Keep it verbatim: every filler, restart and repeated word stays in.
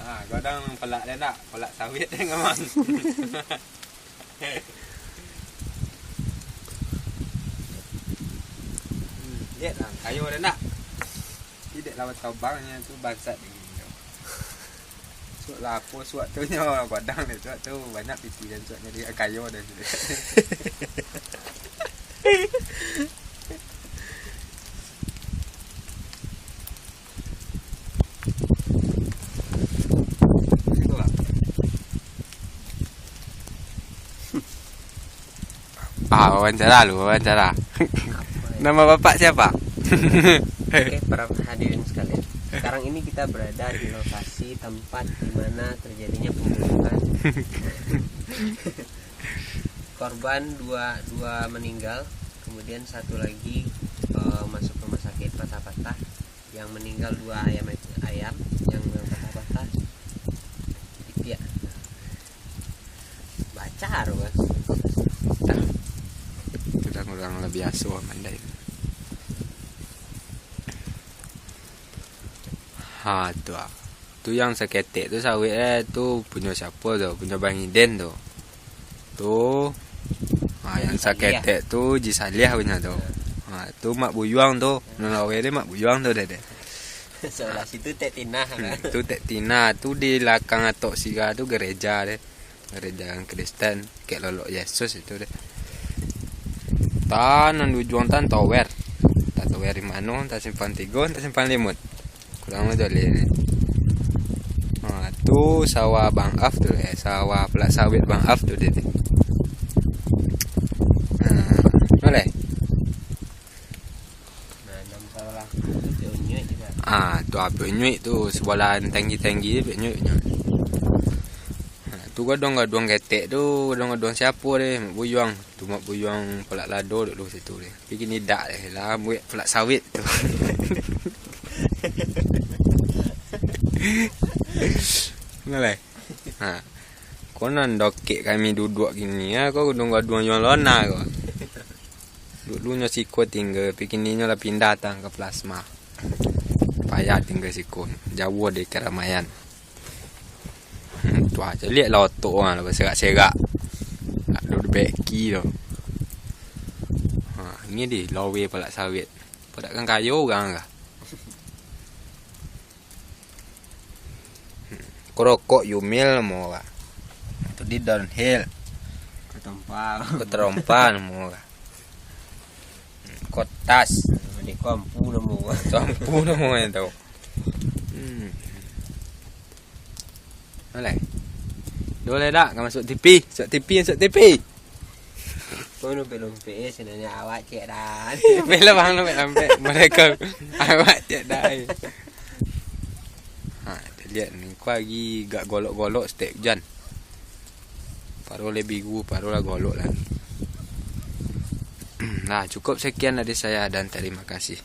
Ah, godang palak dia nak, palak sawit dia ngaman. Hmm, lihat lah, kayo dia nak. Tidak lawan tabangnyo tu bangsat dia gini tu. Suak lapo, suak tu nyo godang dia, suak tu banyak piti dan suak jadi kayo dia. Ah, wawancara lu, wawancara. Nama bapak siapa? Oke, para hadirin sekalian. Sekarang ini kita berada di lokasi tempat di mana terjadinya pembunuhan. Korban dua, dua meninggal, kemudian satu lagi, eh, masuk rumah sakit patah-patah. Yang meninggal dua ayam, ayam yang patah-patah. Itiak. Baca harus. Dah. Itu dah kurang lebih asuh mandai. Ha, tu ah. Tu yang saketek tu sawit eh, tu punyo siapo tu? Punyo Bang Iden tu. Tu. Ha, yang Ji Saliah. Saketek tu Ji Saliah punyo tu. Ha, tu Mak Buyuang tu. Nan laweh deh Mak Buyuang tu deh, deh. Sebelah situ Tek Tina, kan? Hmm, tu Tek Tina tu di lakang atok siga tu gereja deh. Gereja Kristen, kek lolok Yesus itu deh. Tan nan di ujuang tan tower. Tan tower di mano, tan simpang tigo, tan simpang limut. Kurang aja leh ni. Ha, tu sawah Bang Af tu eh, sawah pulak sawit Bang Af tu deh. Ha, boleh. Nah, nan salah tu Piak Unyuik je, kan? Ah, tu ah, Piak Unyuik tu, sebelah tanggi-tanggi Piak Unyuik nyo. Ha, tu gaduang-gaduang ketek tu, gaduang-gaduang siapo deh, Mak Buyuang. Tu Mak Buyuang palak lado dulu situ deh. Tapi kini dak deh, lah buek palak sawit tu. Nah, leh. Ha. Konon dokek kami duduak kini, ya, ko gaduang-gaduang Yuang Lona ko. Dulu nyo siko tingga, tapi kini nyo lah pindah tang ka plasma. Payah tingga siko, jauah dari karamaian. Hmm, tu aja liek lah otok urang lah baserak-serak. Nak do beki tu. Ha, ini di laweh palak sawit. Padak kan kayo urang kah? Korokok Yumil namo urang. Tu di downhill. Ketompa. Keterompa namo urang. Kotas. Di kompu namo urang. Kompu namo urang tu. Hmm. Alai. Doleh dak ka masuk T V? Masuk T V, masuk T V. Kau lompek-lompek eh, sebenarnya awak cek dah. Belum bang, lompek-lompek. Mereka awak cek dah. Ha, kita lihat ni, kau lagi gak golok-golok stek hujan. Paruh lah biru, paruh lah golok lah. Nah, cukup sekian dari saya dan terima kasih.